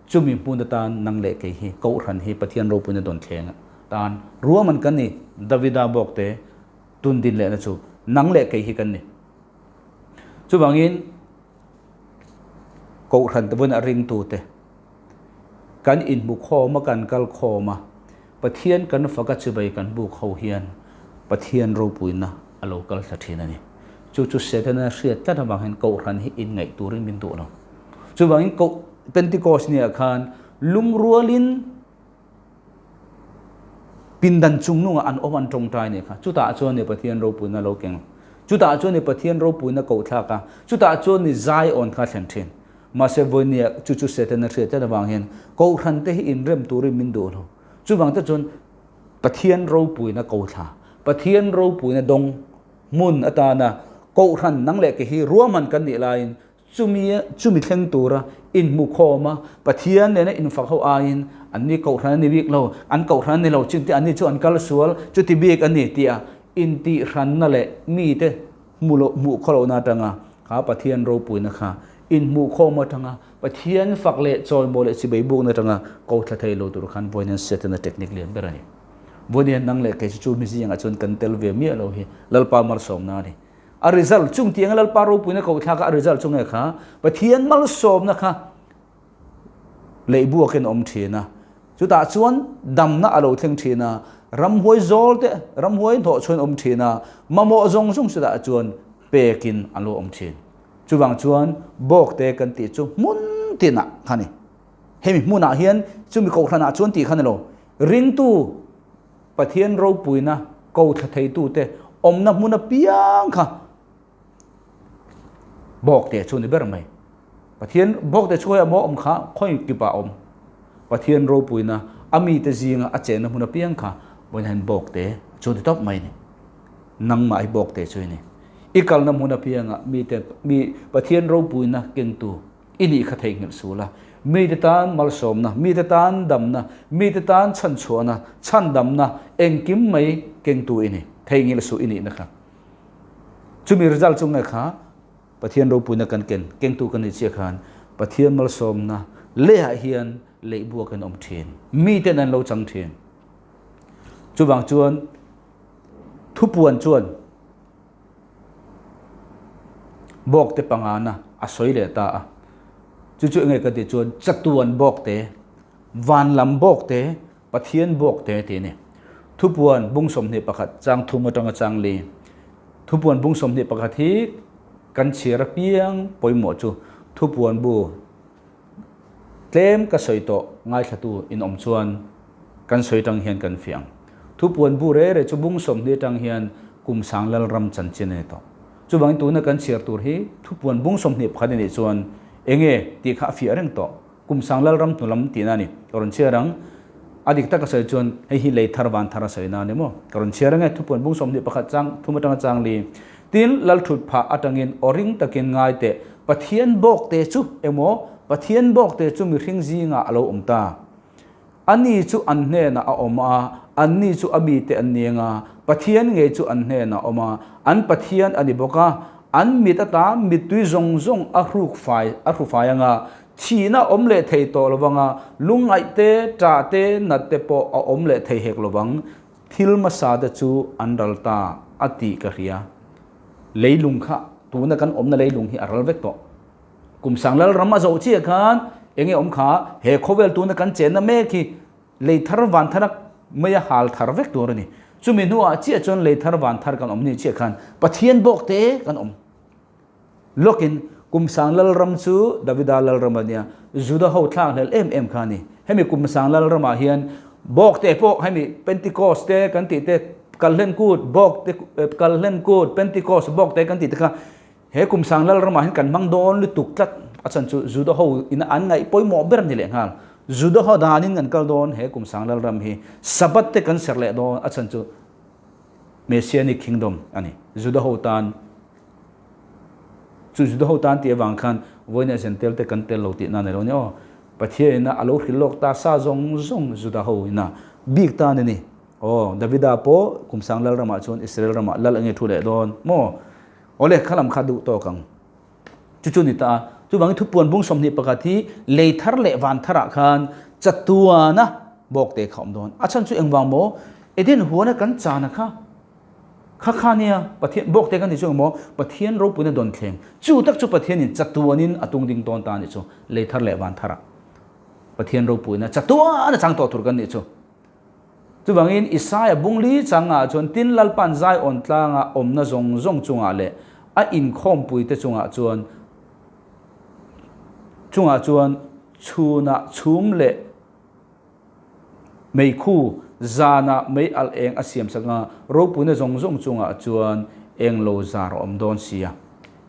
chumi hmun atan nang leh kei hi Kohhran hi Pathian ropuina dawn thleng tan ruahman kan ni. Davida bawk te tun din lehna chu nang leh kei hi kan ni. Chuvangin Kohhran te vawiin a ringtu te kan inhmu khawm a, kan kal khawm a. Pathian kan faka chibai kan buk ho hian Pathian ropuina a lo kal thla thin a ni. Chu chu Setana hriat tlat avang hian Kohhran hi inngaih turin min duh lo. Chuvangin Koh Pentecost niah khan lungrualin pindan chungnungah an awm an tawngtai nih kha. Chutah chuan ni Pathian ropuina lo keng. Chutah chuan ni Pathian ropuina kohthlak a, chutah chuan ni Zion kha thlen thin. Mahse vawinia chu chu Setana hriat tlat avang hian Kohhran te hi inrem turin min duh lo. Chuvang te chuan Pathian ropuina kothla, Pathian ropuina dawng hmun atana Kohhran nang leh ke hi ruahman kan nih laiin chumi chumi thleng tura inhmukhawm a, Pathian nena infak ho aiin an ni Kohhran a ni bik lo, an Kohhran a ni lo chin te an ni chu an kal sual chuti bik a ni tia intihhranna leh mite hmu loh hmuh khaw lohna atanga kha Pathian ropuina kha inhmuhkhawm atanga Pathian fak leh chawimaw leh chibei bukna atanga ko thla thei lo tur khan vawiin Setana technique lian ber a ni. Vawiin nang leh kei chu chu mi zingah chuan kan tel ve miah lo hi Lalpa malsawmna a ni. A result chung tianga Lalpa ropuina ko thlaka a result chu nge kha Pathian malsawmna kha Leihbuakin a awm thin a, chutah chuan damna a lo thleng thin a, ramhuai zawl te, ramhuai hnawh chhuan awm thin a, mamawh zawng zawng chutah chuan pekin an lo awm thin. Chuvang chuan bawk te kan tih chu hmun tinah kha ni. Hemi hmunah hian chumi kohhranah chuan tih kha ni lo. Ringtu Pathian ropuina ko thla theitute awmna hmun apiang kha Bawk teh chu ni ber mai. Pathian bawk teh chu khawiah maw awm kha khawi kipah awm. Pathian ropuina a mite zinga a chenna hmun apiang kha vawiin hian bawk teh chu ni tawp mai ni. Nangmah hi bawk teh chu i ni. I kalna hmun apiangah mite mi Pathian ropuina kengtu i nih kha theihnghilh sul a. Mite tan malsawmna, mite tan damna, mite tan chhanchhuahna, chhandamna engkim mai kengtu i ni. Theihnghilh suh i nihna kha. Chumi result chu nge kha Pathian ropuina kan ken kengtu kan nih chiah khan Pathian malsawmna lehah hian leihbuak an awm thin. Miten an lo chang thin. Chuvang chuan thupuan chuan bawkte pangana a sawi leh ta a. Chu chu enge ka tih chuan chatuan bawkte, vanlam bawkte, Pathian bawk te ti a ni. Thupuan bung 21 chang thum atanga chang li. Thupuan bung 21 hi kan chhiar apiang pawimawh chu thupuan bu tlem ka sawi tawh ngaithlatu in awm chuan kan sawi tang hian kan fiah ang. Thupuan bu re re chu bung 20 atang hian kum sang lalram chanchin a ni tawh. Chuvangin tuna kan chhiar tur hi thupuan bung 21 a nih chuan enge tih kha a fiah reng tawh. Kum sang Lalram hnulam tihna a ni. Ka rawn chhiar ang. A dik taka sawi chuan hei hi lei thar van thar a sawi na a ni maw? Ka rawn chhiar ang e, thupuan bung 21 chang thum atanga chang li. Tin, Lal thut phah atangin aw ring takin ngai teh, Pathian bawk te chu emaw, Pathian bawk te chu mihring zingah a lo awm ta. Ani chu an hnenah a awm a, anni chu a mite an ni anga, Pathian ngei chu an hnenah a awm a, an Pathian a ni bawk a, an mit ata mittui zawng zawng a hruk fai a hru fai anga, thihna awm leh thei tawh lovang a, lungngaih te, ṭah te, nat te pawh a awm leh thei hek lovang, thil hmasa te chu an ral ta a tih ka hria. Leilung kha, tuna kan awmna leilung hi a ral vek tawh. Kum sang Lalram a zoh chiah khan enge awm kha he khawvel tuna kan chenna mek hi lei thar van thar a mei a hal thar vek tur a ni. Chumi hnuah chiah chuan lei thar van thar kan awm ni chiah khan Pathian bawk te kan awm. Lawkin kum sang Lalram chu Davida Lalram a nia, Juda ho thlak hlel em em kha a ni. Hemi kum sang Lalramah hian bawk te pawh hemi Pentecost te kan tih te kalhlen kut bawk te kalhlen kut Pentecost bawk te kan tih te kha He kum sang lal ramah hian kan hmang dawn lutuk tlat a chhan chu Juda ho ina an ngaih pawimawh ber ni leh nghal. Juda ho danin kan kal dawn he kum sang lal ram hi. Sabbath te kan serh leh dawn a chhan chu Messianic Kingdom a ni. Juda ho tan chu Juda ho tan tih avang khan vawiin a zentel te kan tel lo tih na ni lo nia aw. Pathian ina a lo hrilh lawk ta sa zawng zawng Juda ho ina bik tan a ni. Aw Davida pawh kum sang lal ramah chuan Israel ramah lal a nge thu leh dawn maw? Awle, kha lam kha duh tawk ang. Chu chu ni ta a. Chuvangin thupuan bung 21 hi lei thar leh van tharah khan chatuana bawk te kha awm dawn. A chhan chu engvang maw? Eden huana kan chana kha kha kha nia Pathian bawk te kan ti chu engmaw? Pathian ropuina dawn thleng. Chu tak chu Pathianin chatuanin a tung ding dawn ta a nih chu lei thar leh van tharah. Pathian ropuina chatuana chang tawh tur kan nih chu. Chuvangin Isaia bungli changah chuan tin Lalpan Zion tlanga awmna zawng zawng chungah leh a inkhawmpuite chungah chuan chungah chuan chhunah chhum leh meikhu zanah mei alh eng a siam sak anga ropuina zawng zawng chungah chuan eng lo zar a awm dawn sia.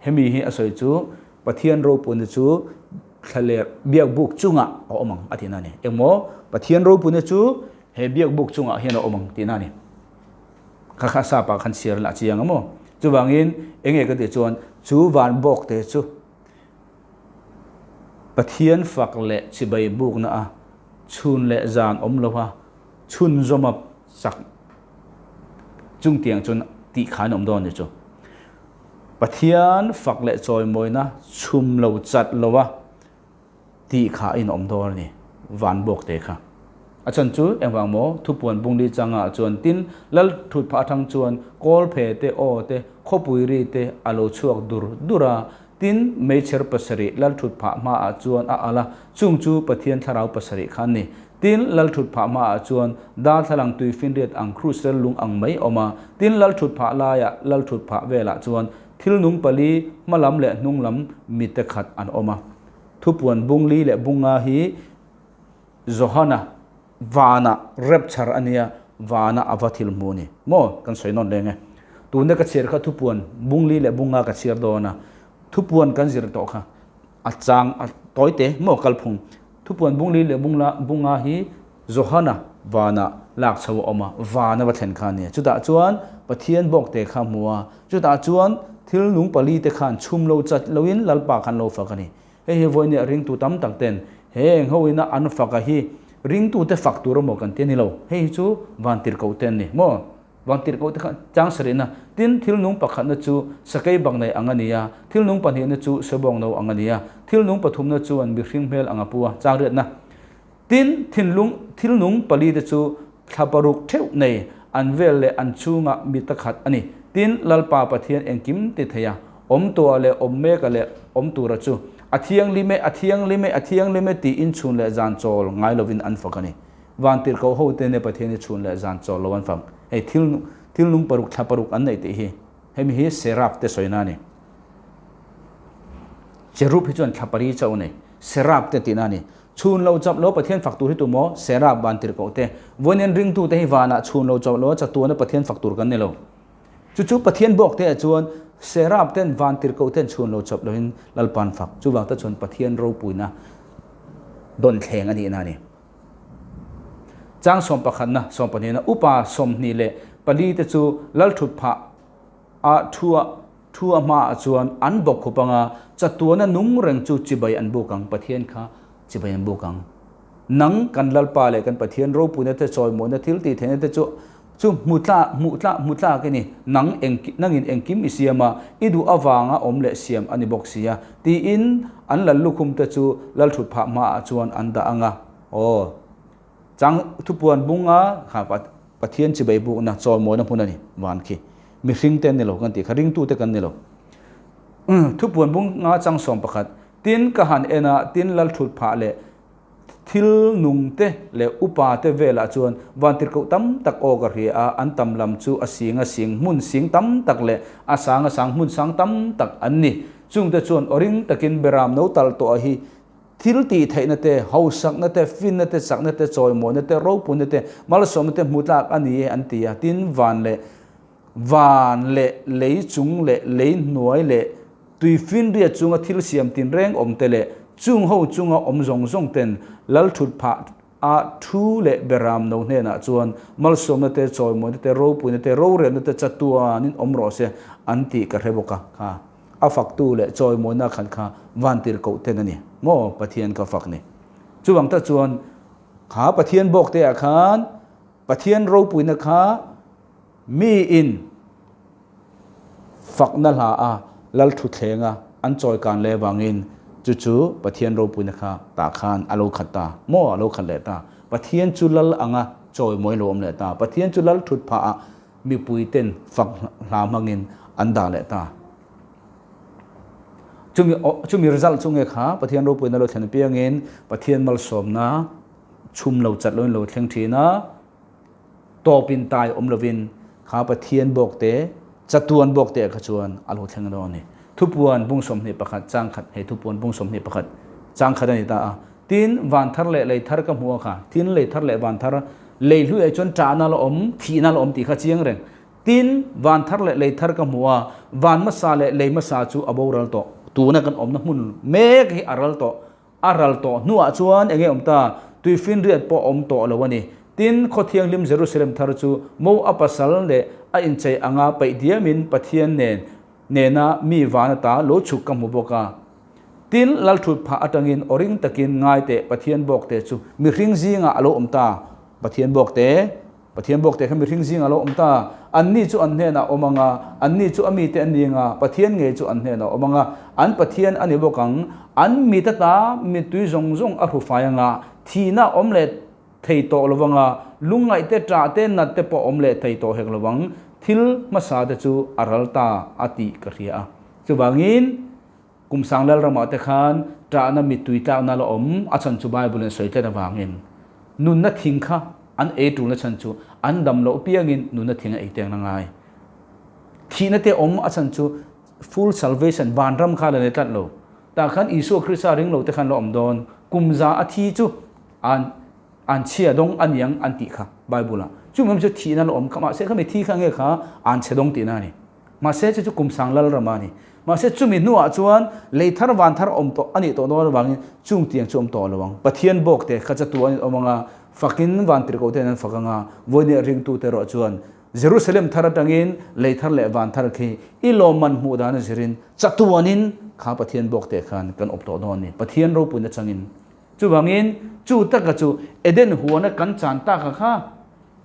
Hemi hi a sawi chu Pathian ropuina chu thlaler biakbuk chungah a awm ang a tihna a ni. Engmaw? Pathian ropuina chu he biakbuk chungah hian a awm ang tihna a ni. Kha kha sapa khan chhiar la a chiang a maw? Chuvangin enge ka tih chuan chu van bawk te chu Pathian fak leh chibai bukna a chhun leh zan awm lo a chhunzawma chak chung tiang chuan tih khan awm dawn ni chu. Pathian fak leh chawimawina chhum lo chat lo a tih kha a inawm dawn a ni, van bawk te kha. A chhan chu engvang maw? Thupuan bungli changah chuan tin lal thut phah atang chuan kawlphe te, aw te, khawpui ri te a lo chhuak dur dur a, tin meichher pasarih lal thut phah hmaah chuan a al a, chung chu Pathian thlarau pasarih kha an ni. Tin, lalthutphah hmaah chuan darthlalang tuifinriat ang krusel lung ang mai a awm a. Tin, lalthutphah laiah lalthutphah velah chuan thil nung pali, hma lam leh hnung lam mite khat an awm a. Thupuan bungli leh bunga hi Johana vana rapture a nia, vana a va thil hmu a ni. Maw? Kan sawi nawn leng e. Tuna ka chhiar kha thupuan bungli leh bunga ka chhiar dawn a. Thupuan kan zir tawh kha a chang a tawi te maw kalphung. Thupuan bungli leh bungla bunga hi Johana vana lak chho a awm a, van a va thlen kha a ni. Chutah chuan Pathian bawk te kha a hmu a, chutah chuan thil nung pali te khan chhum lo chat loin Lalpa khan lo fak a ni. Hei hi vawinia ringtu tam tak ten he eng ho ina an fak a hi ringtute fak tur emaw kan ti a ni lo. Hei hi chu van tirhkoh te an ni maw? Vantirhkoh te kha chang sarihna, tin thil nung pakhatna chu sakei bak nei ang a ni a, thil nung pahnihna chu sebawng no ang a ni a, thil nung pathumna chuan mihring hmel ang a pu a, chang riatna. Tin, thinlung, thil nung pali te chu thla paruk theuh nei, an vel leh an chhungah mi ta khat a ni. Tin, Lalpa Pathian engkim ti thei a, awm tua leh awm meka leh awm tura chu, a thianghlim e, a thianghlim e, a thianghlim e tiin chhun leh zan chawl ngai lovin an fak a ni. Vantirhkoh ho te nia Pathian hi chhun leh zan chawl lo an fang. Hei thil thil nung paruk thla paruk an neih tih hi hemi hi Seraph te sawina a ni. Cherub hi chuan thla pari chauh a nei. Seraph te tihna a ni. Chhun lo chap lo Pathian fak tur hi tu maw? Seraph vantirhkoh te. Vawiin ringtu te hi vanah chhun lo chap lo a chatuana Pathian fak tur kan ni lo. Chu chu Pathian bawk te ah chuan Seraph ten vantirhkoh ten chhun lo chap loin Lalpan fak. Chuvang te chuan Pathian ropuina dawn thleng a nihna a ni. Chang sawmpakhatna, sawmpahnihna, upa 24 te chu lalthutphah a thua thu a hmaah chuan an bawk khup anga chatuana nung reng chu chibai an buk ang, Pathian kha chibai an buk ang. Nang kan Lalpa leh kan Pathian ropuina te chawimawina thil tih theihna te chu chu hmu tla hmuh tla hmu tlak i ni, nang eng nangin engkim i siam a, i duh avanga awm leh siam a ni bawk si a, tiin an lal lukhum te chu lalthutphah hmaah chuan an dah ang a. Aw, chang thupuan bunga kha Pathian chibai bukna chawimawina hmun a ni, van khi. Mihring te an ni lo kan tih kha, ringtu te kan ni lo. Thupuan bunga chang 11, Tin ka han en a, tin lalthutphah leh Thil nung te leh upa te velah chuan vantirhkoh tam tak aw ka hria a, an tam lam chu a sing a sing hmun sing tam tak leh a sang a sang hmun sang tam tak an ni. Chungte chuan aw ring takin Beram no tal tawh a hi thil tih theihna te, hausakna te, finna te, chakna te, chawimawina te, ropuina te, malsawmna te hmu tlak a ni e an ti a. Tin, van leh van leh lei chung leh lei hnuai leh Tuifinriat chunga thil siam tinreng awm te leh chung ho chunga awm zawng zawng ten lal thut phah a thu leh beram no hnenah chuan malsawmna te, chawimawina te, ropuina te, rorelna te chatuanin awm rawh se an tih ka hre bawk a, kha a faktu leh chawimawina khan kha vantirhkoh ten a ni maw Pathian ka fak ni. Chuvang tak chuan kha Pathian bawk te ah khan Pathian ropuina kha Mi in fakna hla a lal thutthleng a an chawi kan leh vangin chu chu Pathian ropuina kha tah khan a lo khat ta maw a lo khat leh ta. Pathian chu lal anga chawi mawi lo awm leh ta. Pathian chu lal thut phah ah mipui ten fak hla hmangin an dah leh ta. Chumi chumi result chu nge kha Pathian ropuina lo thlen apiangin Pathian malsawmna chhum lo chat loin lo thleng thin a. Tawpin tai awm lovin kha Pathian bawkte, chatuan bawkte ah kha chuan a lo thleng dawn a ni. Thupuan bung 21 chang khat, hei thupuan bung 21 chang khat a ni ta a. Tin, van thar leh lei thar ka hmu a kha. Tin, lei thar leh van thar, lei hluiah chuan ṭahna la awm, thihna la awm tih kha chiang reng. Tin, van thar leh lei thar ka hmu a, van hmasa leh lei hmasa chu a boral tawh. Tuna kan awmna hmun mek hi a ral tawh. A ral tawh hnuah chuan enge awm ta? Tuifinriat pawh a awm tawh lo a ni. Tin, khaw thianghlim Jerusalem thar chu mo a pasal leh a inchei anga paih diamin Pathian nen nena mi van ata lo chhuk ka hmu bawk a. Tin, Lalthut phah atangin aw ring takin ngai teh Pathian bawkte chu mihring zingah a lo awm ta. Pathian bawkte. Pathian bawkte kha mihring zingah a lo awm ta. Anni chu an hnenah a awm ang a, anni chu a mite an ni ang a, Pathian ngei chu an hnenah a awm ang a, an Pathian a ni bawk ang. An mite ta mittui zawng zawng a hru fai ang a, thihna a awm leh thei tawh lo vang a, lungngaih te, ṭah te, nat te pawh a awm leh thei tawh hek lo vang. Thil hmasa te chu a ral ta a tih ka hria a. Chuvangin, kum sang Lalramah te khan ṭahna mittui tlakna la awm a chhan chu Bible in sawi tlat avangin nunna thing kha an ei ṭulna chhan chu an dam loh piangin nunna thing a ei teng la ngai. Thihna te awm a chhan chu full salvation vanram kha la nei tlat lo. Tah khan Isua Krista ring lo te khan la awm dawn. Kum za a thi chu an an chhia dawng a niang an tih kha Bible ah. Chumi awm chu thihna la awm kha mahse khami thi kha nge kha an chhe dawng tihna a ni. Mahse chu chu kum sang lal ram a ni. Mahse chumi hnuah chuan lei thar van thar awm tawh a nih tawh dawn avangin chung tiang chu awm tawh lo ang. Pathian bawk te kha chatu an inawm ang a, fakin van tirhkoh ten an fak ang a, vawinia ringtute erawh chuan Jerusalem thar atangin lei thar leh van thar khi i lawmman hmuh dan a zirin chatuanin kha Pathian bawk te khan kan awp tawh dawn a ni. Pathian ropuina changin. Chuvangin chu taka chu Eden huana kan chan taka kha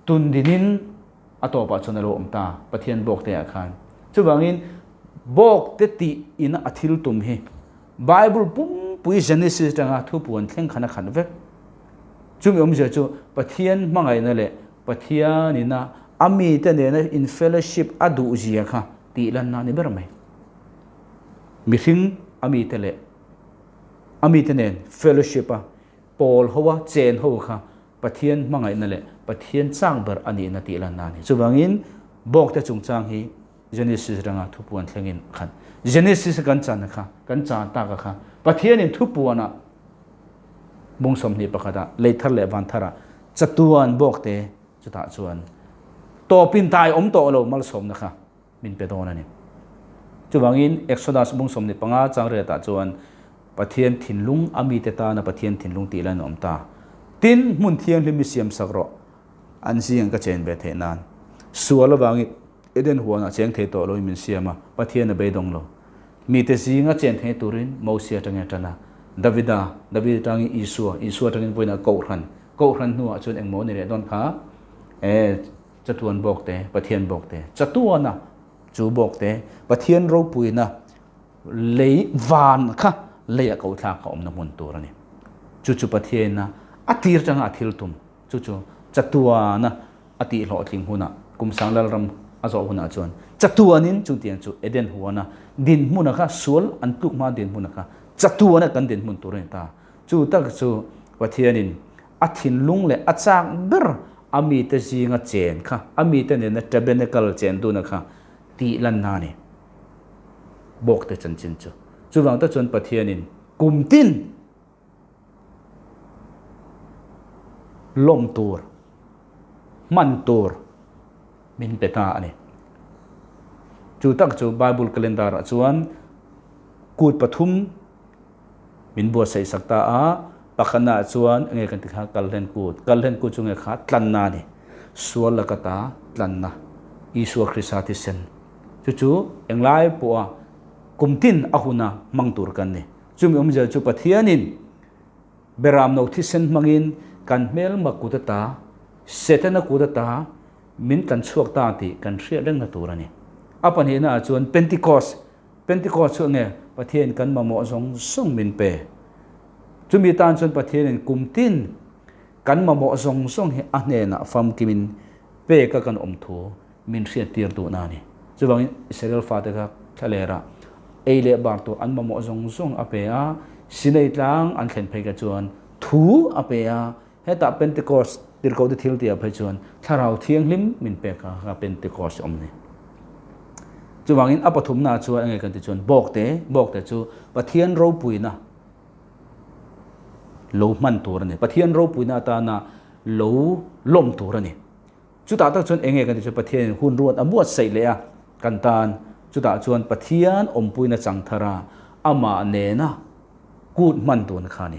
tundinin a tawpah chuan a lo awm ta, Pathian bawkte ah khan. Chuvangin bawkte tih ina a thil tum hi Bible pumpui Genesis atanga thupuan thleng khan a khat vek. Chumi awmzia chu Pathian hmangaihna leh Pathianina a mite nena in fellowship a duhzia kha tih lanna a ni ber mai. Mihring a mite leh a mite nen fellowship a pawl ho a chen ho kha Pathian hmangaihna leh Pathian chak ber a nihna tih lanna a ni. Chuvangin, bawkte chungchang hi Genesis ranga thupuan thlengin a khat. Genesis a kan chan kha, kan chan tak a kha, Pathianin thupuanah bung 21 ah lei thar leh van tharah chatuan bawkte chutah chuan tawpin tai awm tawh lo malsawmna kha min pe dawn a ni. Chuvangin Exodus bung 15 chang riatah chuan Pathian thinlung a mite tana Pathian thinlung tih lain a awm ta. Tin, hmun thianghlim i siam sak rawh, an zing ka chen ve theih nan. Sual avangin Eden huanah cheng thei tawh loin min siam a, Pathian a beidawng lo. Mite zinga chen thei turin Mosia atangin a tan a, Davida, David atangin Isua, Isua atangin vawiinah Kohhran, Kohhran hnuah chuan engmaw ni leh dawn kha? E, Chatuan bawk te, Pathian bawk te, chatuana chu bawk te, Pathian ropuina lei van kha leia ko thlak a awmna hmun tur a ni. Chu chu Pathianina a tir tanga a thil tum, chu chu chatuana a tih hlawhtling hunah, kum sang lalram a zawh hunah chuan chatuanin chutiang chu Eden huana dinhmuna kha sual an tluk hma dinhmuna kha chatuana kan dinhmun tur a ni ta. Chu tak chu Pathianin a thinlung leh a chak ber a mite zinga chen kha, a mite nena tabernacle chen duna kha tih lanna a ni. Bawkte chanchin chu. Chuvang tak chuan Pathianin kum tin lawm tur, hman tur min pe ta a ni. Chu tak chu Bible calendar ah chuan kut pathum Min buatsaih sak ta a, pakhatnaah chuan enge kan ti kha Kalhlen kut, Kalhlen kut chu nge kha tlanna a ni, sual laka ta tlanna, Isua Krista thisen chu chu englai pawha kum tin a huna hmang tur kan ni. Chumi awmzia chu Pathianin Beramno thisen hmangin kan hmelma kut ata, Setana kut ata min tlan chhuak ta tih kan hriat rengna tur a ni. A pahnihnaah chuan Pentecost Pentecost chu enge Pathian kan mamawh zawng zawng min pe. Chumi tan chuan Pathianin kum tin kan mamawh zawng zawng hi a hnenah famkimin peka kan awm thu min hriattir duhna a ni. Chuvangin Israel fate kha thlalera ei leh bar tur an mamawh zawng zawng a pe a, Sinai tlang an thlen phei kha chuan thu a pe a, hetah Pentecost te. Tirhkohte thil tihah phei chuan Thlarau Thianghlim min pek kha kha Pentecost awm ni. Chuvangin a pathumnaah chuan enge kan tih chuan Bawkte, Bawkte chu Pathian ropuina lo hman tur a ni. Pathian ropuina atana lo lawm tur a ni. Chutah tak chuan enge kan tih chuan Pathianin hun ruat a buatsaih leh a kan tan. Chutah chuan Pathian awmpuina chang thara amah nena kut hman tun kha a ni.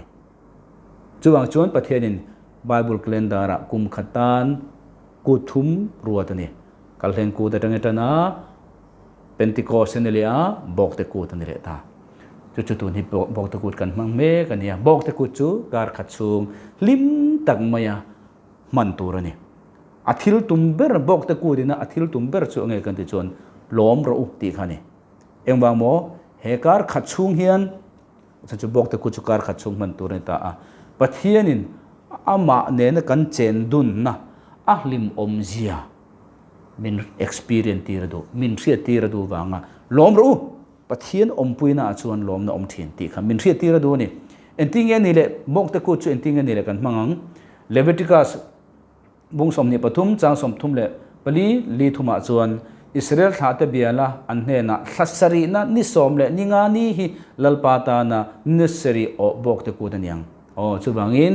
Chuvang chuan Pathianin Bible calendar-ah kum khat tan kut thum ruat a ni. Kalhleng kut atanga tan a, Pentecost a ni leh a, Bawkte kut a ni leh ta. Chu chu tun hi Bawkte kut kan hmang mek a nia. Bawkte kut chu kar khat chhung hlim tak maia hman tur a ni. A thil tum ber Bawkte kut ina a thil tum ber chu enge kan tih chuan lawm rawh u tih kha a ni. Engvang maw? He kar khat chhung hian Chhan chu Bawkte kut chu kar khat chhung hman tur a ni ta a. Pathianin amah nena kan chen dunna a hlimawmzia min experience tir a duh, min hriat tir a duh vanga lawm rawh u! Pathian awmpuina ah chuan lawmna awm thin tih kha min hriat tir a duh a ni. Engtin nge ni leh Bawkte kut chu engtin nge ni leh kan hmang ang? Leviticus Bung 23 chang 34 li thumah chuan Israel thlahte biala an hnenah thla sarihna ni sawm leh ni nga ni hi Lalpa tana ni sarih awh bawkte kut a niang. Aw, chuvangin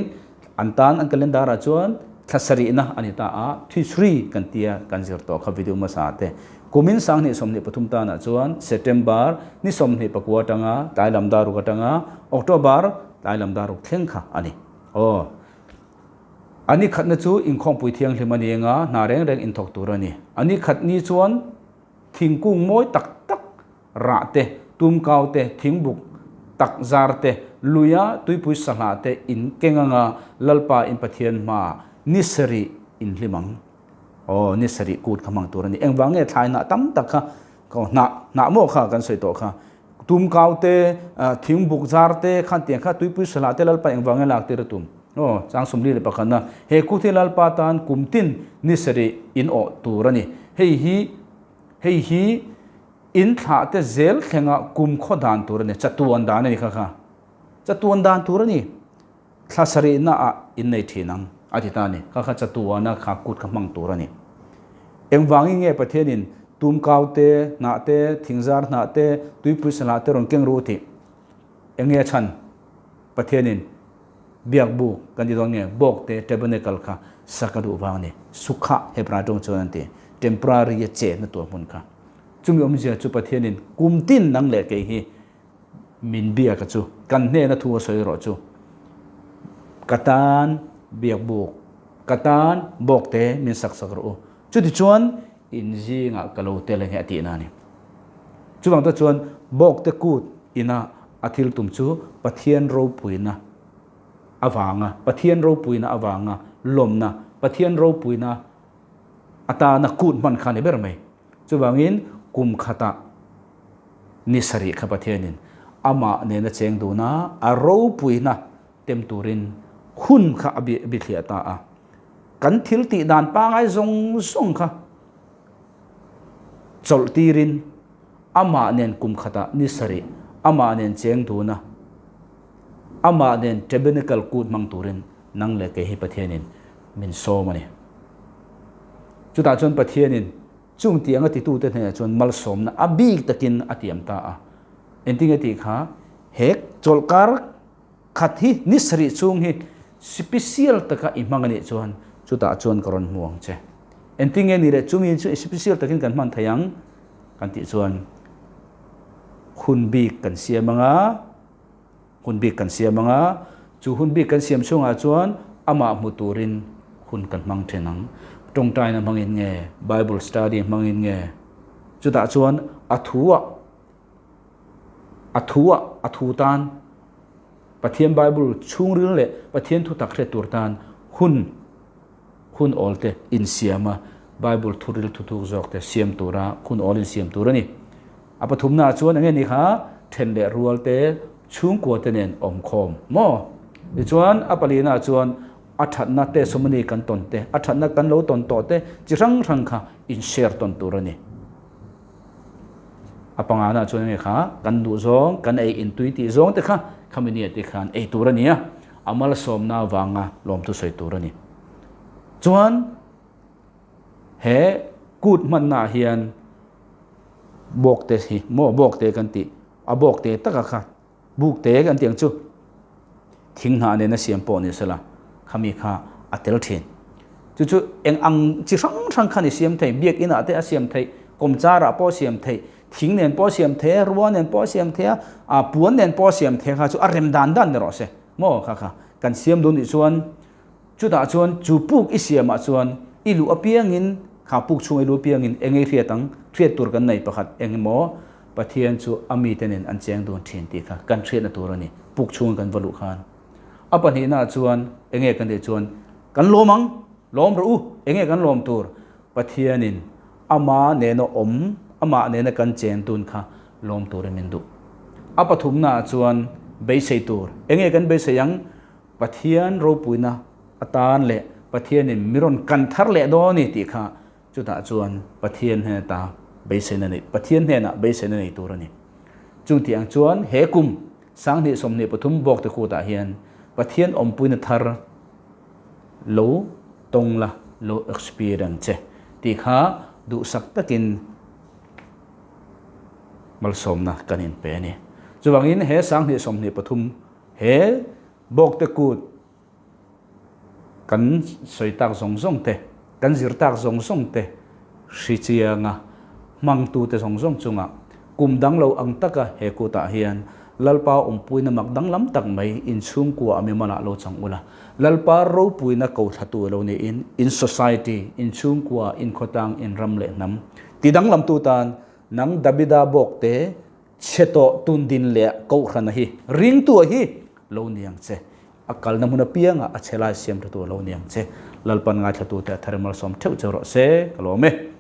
an tan an calendar ah chuan thla sarihna a ni ta a, Thisri kan tia kan zir tawh kha video hmasa te. Kumin 2023 tanah chuan September ni 29 atanga tlai lam dar ruk atanga October tlai lam dar ruk thleng kha a ni. Aw. A ni khatna chu inkhawmpui thianghlim a ni eng a, hna reng reng inthawk tur a ni. A ni khat ni chuan thingkung mawi tak tak rah te, tumkau te, thingbuk tak zar te, luia tuipui sahlah te in keng anga Lalpa in Pathian hmaah ni sarih in hlim ang. Aw, ni sarih kut kha hmang tur a ni. Engvang nge thlai hnah tam tak kha, hnah, hnah maw kha kan sawi tawh kha, Tumkau te, thingbuk zar te, khan tiang kha tuipui salah te Lalpa engvang nge lak tir a tum? Aw, chang 41 na, he kut hi Lalpa tan kum tin ni sarih in awh tur a ni. Hei hi, hei hi in thlah te zel thlenga kum khaw dan tur a ni, chatuan dan a ni kha kha. Chatuan dan tur a ni. Thla sarih na ah in nei thin ang, a ti ta a ni. Kha kha chatuana kha kut kha hmang tur a ni. Engvangin nge Pathianin tumkau te, hnah te, thingzar hnah te, tuipui salah te rawn keng ru tih? Eng nge a chhan? Pathianin biak buk kan ti dawn nge bawk te, tabernacle, kha sak a duh vang a ni. Sukha Hebrai tawng chuan an ti. Temporary a chenna tur hmun kha. Chumi awmzia chu Pathianin kum tin nang leh kei hi Min biak a chu. Kan hnena thu a sawi rawh chu. Ka tan biak buk, ka tan bawk te min sak sak rawh u. Chutichuan in zingah ka lo tel ange a tihna a ni. Chuvang te chuan bawk te kut ina a thil tum chu Pathian ropuina avanga, Pathian ropuina avanga lawmna, Pathian ropuina atana kut hman kha a ni ber mai. Chuvangin kum khatah ni sarih kha Pathianin amah nena cheng dun a, a ropuina tem turin hun kha a bithliah ta a. Kan thil tih dan pangai zawng zawng kha chawlh tirin amah nen kum khatah ni sarih amah nen cheng dun a, amah nen tabernacle kut hmang turin nang leh kei hi Pathianin min sawm a ni. Chutah chuan Pathianin chung tiang a titute hnenah chuan malsawmna a bik takin a tiam ta a. Engtin nge tih kha he chawlhkar khat hi ni sarih chhung hi sipisial taka i hmang a nih chuan chutah chuan ka rawn hmu ang che. Engtin nge ni leh chumi chu sipisial takin kan hman thei ang kan tih chuan hun bik kan siam ang a, Hun bik kan siam ang a, chu hun bik kan siam chhungah chuan amah hmu turin hun kan hmang thin ang. Tawngtaina hmangin nge, Bible study hmangin nge, chutah chuan a thu ah, a thu ah, a thu tan, Pathian Bible chhungril leh Pathian thutak hriat tur tan hun, hun awl te insiam a, Bible thuril thuthuk zawk te siam tura hun awl insiam tur a ni. A pathumnaah chuan enge ni kha then leh rual te chhungkua te nen awm khawm maw? Tichuan a palinaah chuan a thatna testimony kan tawn te, a thatna kan lo tawn tawh te chi hrang hrang kha in share tawn tur a ni. A panganaah chuan enge kha kan duh zawng, kan ei intui tih zawng te kha khami nia te khan ei tur a ni a, a malsawmna avanga lawmthu sawi tur a ni. Chuan he kut hmanna ah hian bawkte hi maw bawkte kan tih a bawkte taka kha bukte kan tih ang chu thing hnah nena siam pawh ni sela khami kha a tel thin. Chu chu eng ang chi hrang hrang khan i siam thei biakin ah te a siam theih kawmchar ah pawh a siam theih thing nen pawh a siam thei a rua nen pawh a siam thei a ah puan nen pawh a siam thei kha chu a rem dan dan ni rawh se maw kha kha kan siam dun nih chuan Chutah chuan chu puk i siamah chuan i luh apiangin, kha puk chhunga i luh apiangin eng ei hriat ang, hriat tur kan nei pakhat eng emaw Pathian chu a mite nen an cheng dun thin tih kha kan hriatna tur a ni, puk chhunga kan va luh khan. A pahnihnaah chuan enge kan tih chuan kan lawm ang, lawm rawh u, enge kan lawm tur? Pathianin ama nena awm, amah nena kan chen dun kha lawm turin min duh. A pathumnaah chuan beisei tur, enge kan beisei ang? Pathian ropuina atan leh Pathianin mi rawn kan thar leh dawn a ni tih kha chutah chuan Pathian hnena ta beiseina nei, Pathian hnenah beiseina nei tur a ni. Chung tih ang chuan he kum 2023 Bawkte kutah hian Pathian awmpuina thar lo tawng la, lo experience che tih kha duhsak takin malsawmna kan inpe a ni. Chuvangin he 2023 He bawkte kut kan sawi tak zawng zawng te, kan zir tak zawng zawng te hri chianga hmangtute zawng zawng chungah kum dang lo ang taka he kutah hian Lalpa awmpuina mak danglam tak mai inchhungkua a mimalah lo chang ula. Lalpa ropuina ko thlatu lo niin in society, inchhungkua, inkhawtlang, inram leh hnam ti danglamtu tan nang Davida bawkte Chhe tawh tun din leh Kohhrana hi ringtu a hi lo ni ang che. A kalna hmun apiangah a chhe lai siam tha tu a lo ni ang che. Lalpan ngaithlatute a thar malsawm theuh cheu rawh se. Ka lawm e.